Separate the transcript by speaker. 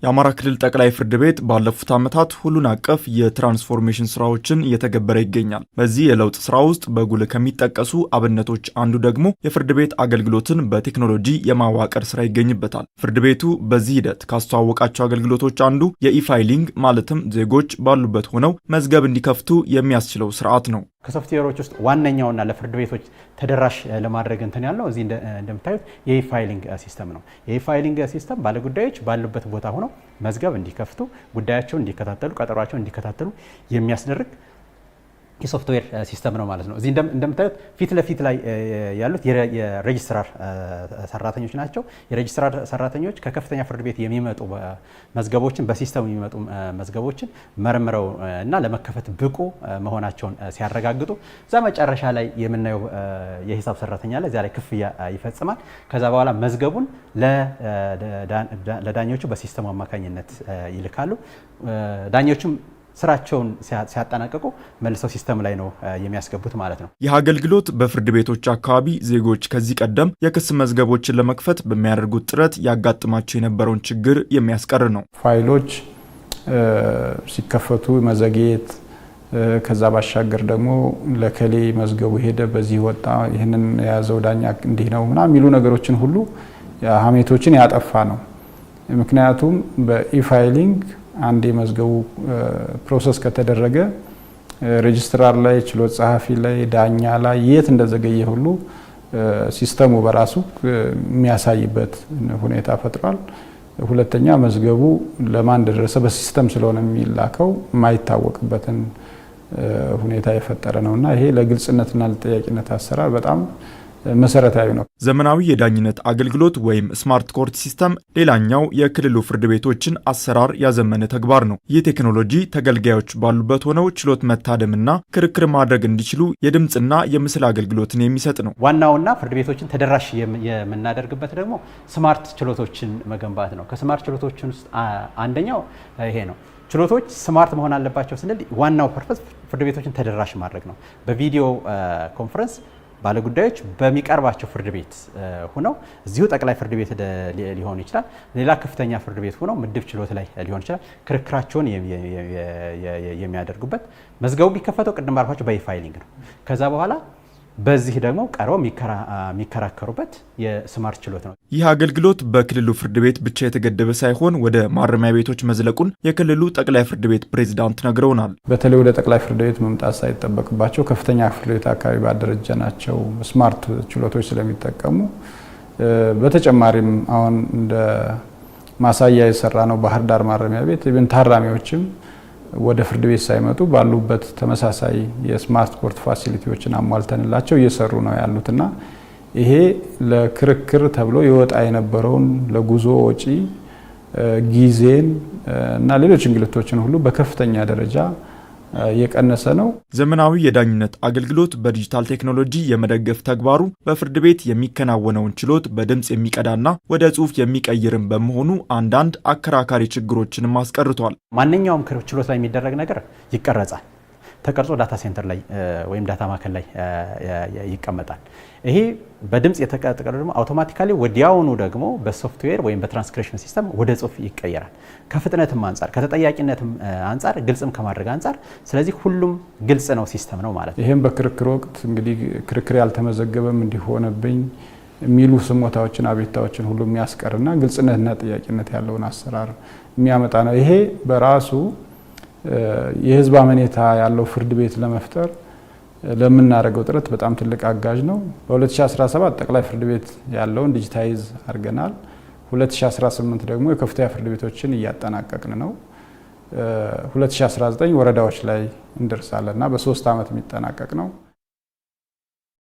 Speaker 1: የአማራ ክልል ጠቅላይ ፍርድ ቤት ባለፉት ዓመታት ሁሉን አቀፍ የትራንስፎርሜሽን ስራዎችን እየተገበረ ይገኛል። በዚህ የለውጥ ስራ ውስጥ በጉልህ ከሚጠቀሱ አብነቶች አንዱ ደግሞ የፍርድ ቤት አገልግሎትን በቴክኖሎጂ የማዋቀር ስራ ይገኝበታል። ፍርድ ቤቱ በዚህ ሂደት ካስተዋወቃቸው አገልግሎቶች አንዱ የ e-filing ማለትም ዜጎች ባሉበት ሆነው መዝገብ እንዲከፍቱ የሚያስችለው ስርዓት ነው።
Speaker 2: ከሶፍትዌሮች ውስጥ ዋነኛውና ለፍርድ ቤቶች ተደራሽ ለማድረግ እንትን ያልነው እዚህ እንደምታዩት የ e-filing system ነው። የ e-filing system ባለጉዳዮች ባሉበት ቦታ ሆነው መዝገብ እንዲከፍቱ፣ ጉዳያቸውን እንዲከታተሉ፣ ቀጠሯቸውን እንዲከታተሉ የሚያስደርግ የ software system ነው ማለት ነው። እዚህ እንደምታዩት ፊት ለፊት ላይ ያሉት የሬጅስትራር ሰራተኞች ናቸው። የሬጅስትራር ሰራተኞች ከከፍተኛ ፍርድ ቤት የሚመጡ መዝገቦችን፣ በ system ኡ የሚመጡ መዝገቦችን መርምረው እና ለመከፈት ብቁ መሆናቸውን ሲያረጋግጡ እዛ መጨረሻ ላይ የምናየው የሂሳብ ሰራተኛ ላይ እዚያ ላይ ክፍያ ይፈጽማል። ከዛ በኋላ መዝገቡን ለዳኞቹ በ system ኡ አማካኝነት ይልካሉ። ዳኞቹም ስራቸውን ሲያጠናቅቁ መልሰው system ላይ ነው የሚያስገቡት ማለት ነው።
Speaker 1: ይህ አገልግሎት በፍርድ ቤቶች አካባቢ ዜጎች ከዚህ ቀደም የክስ መዝገቦችን ለመክፈት በሚያደርጉት ጥረት ያጋጥማቸው የነበረውን ችግር የሚያስቀር ነው።
Speaker 3: ፋይሎች ሲከፈቱ መዘግየት፣ ከዛ ባሻገር ደግሞ ለከሌ መዝገቡ ሄደ፣ በዚህ ወጣ፣ ይህንን የያዘው ዳኛ እንዲህ ነው ምናምን የሚሉ ነገሮችን ሁሉ ሀሜቶችን ያጠፋ ነው። ምክንያቱም በ e-filing አንድ የመዝገቡ process ከተደረገ ሬጅስትራር ላይ፣ ችሎት ጸሐፊ ላይ፣ ዳኛ ላይ የት እንደዘገየ ሁሉ system ኡ በራሱ የሚያሳይበት ሁኔታ ፈጥሯል። ሁለተኛ መዝገቡ ለማን እንደደረሰ በ system ስለሆነ የሚላከው የማይታወቅበትን ሁኔታ የፈጠረ ነው እና ይሄ ለግልጽነትና ለተጠያቂነት አሰራር በጣም መሰረታዊ ነው።
Speaker 1: ዘመናዊ የዳኝነት አገልግሎት ወይም smart court system ሌላኛው የክልሉ ፍርድ ቤቶችን አሰራር ያዘመነ ተግባር ነው። ይህ ቴክኖሎጂ ተገልጋዮች ባሉበት ሆነው ችሎት መታደምና ክርክር ማድረግ እንዲችሉ የድምፅና የምስል አገልግሎትን የሚሰጥ ነው።
Speaker 2: ዋናውና ፍርድ ቤቶችን ተደራሽ የምናደርግበት ደግሞ smart ችሎቶችን መገንባት ነው። ከ smart ችሎቶችን ውስጥ አንደኛው ይሄ ነው። ችሎቶች smart መሆን አለባቸው ስንል ዋናው purpose ፍርድ ቤቶችን ተደራሽ ማድረግ ነው። በ video conference ባለጉዳዮች በሚቀርባቸው ፍርድ ቤት ሆነው እዚሁ ጠቅላይ ፍርድ ቤት ሊሆን ይችላል፣ ሌላ ከፍተኛ ፍርድ ቤት ሆነው ምድብ ችሎት ላይ ሊሆን ይችላል፣ ክርክራቸውን የሚያደርጉበት መዝገቡ የሚከፈተው ቅድም ባልኳቸው በ e-filing ነው። ከዛ በኋላ በዚህ ደግሞ ቀርበው የሚከራከሩበት የ smart ችሎት ነው።
Speaker 1: ይህ አገልግሎት በክልሉ ፍርድ ቤት ብቻ የተገደበ ሳይሆን ወደ ማረሚያ ቤቶች መዝለቁን የክልሉ ጠቅላይ ፍርድ ቤት ፕሬዝዳንት ነግረውናል።
Speaker 3: በተለይ ወደ ጠቅላይ ፍርድ ቤት መምጣት ሳይጠበቅባቸው ከፍተኛ ፍርድ ቤት አካባቢ ባደረጀናቸው smart ችሎቶች ስለሚጠቀሙ፣ በተጨማሪም አሁን እንደ ማሳያ የሰራ ነው ባህር ዳር ማረሚያ ቤት even ታራሚዎችም ወደ ፍርድ ቤት ሳይመጡ ባሉበት ተመሳሳይ የ smart court facility ዎችን አሟልተንላቸው እየሰሩ ነው ያሉትና ይሄ ለክርክር ተብሎ ይወጣ የነበረውን ለጉዞ ወጪ፣ ጊዜን እና ሌሎች እንግልቶችን ሁሉ በከፍተኛ ደረጃ የቀነሰ ነው።
Speaker 1: ዘመናዊ የዳኝነት አገልግሎት በዲጂታል ቴክኖሎጂ የመደገፍ ተግባሩ በፍርድ ቤት የሚከናወነውን ችሎት በድምፅ የሚቀዳና ወደ ጽሁፍ የሚቀይርም በመሆኑ አንዳንድ አከራካሪ ችግሮችንም አስቀርቷል።
Speaker 2: ማንኛውም ችሎት ላይ የሚደረግ ነገር ይቀረጻል። ተቀርጾ data center ላይ ወይም data ማዕከል ላይ ይቀመጣል። ይሄ በድምፅ የተቀረጸው ደግሞ automatically ወዲያውኑ ደግሞ በሶፍትዌር ወይም በትራንስክሪፕሽን ሲስተም ወደ ጽሁፍ ይቀየራል። ከፍጥነትም አንጻር፣ ከተጠያቂነትም አንጻር፣ ግልጽም ከማድረግ አንጻር፣ ስለዚህ ሁሉም ግልጽ ነው system ነው ማለት ነው።
Speaker 3: ይህም በክርክር ወቅት እንግዲህ ክርክር ያልተመዘገበም እንዲሆነብኝ የሚሉ ስሞታዎችን፣ አቤቱታዎችን ሁሉ የሚያስቀርና ግልጽነትና ተጠያቂነት ያለውን አሰራር የሚያመጣ ነው። ይሄ በራሱ የህዝብ አመኔታ ያለው ፍርድ ቤት ለመፍጠር ለምናደርገው ጥረት በጣም ትልቅ አጋዥ ነው። በ2017 ጠቅላይ ፍርድ ቤት ያለውን digitize አድርገናል። 2018 ደግሞ የከፍተኛ ፍርድ ቤቶችን እያጠናቀቅን ነው። 2019 ወረዳዎች ላይ እንደርሳለን እና በ3 ዓመት የሚጠናቀቅ ነው።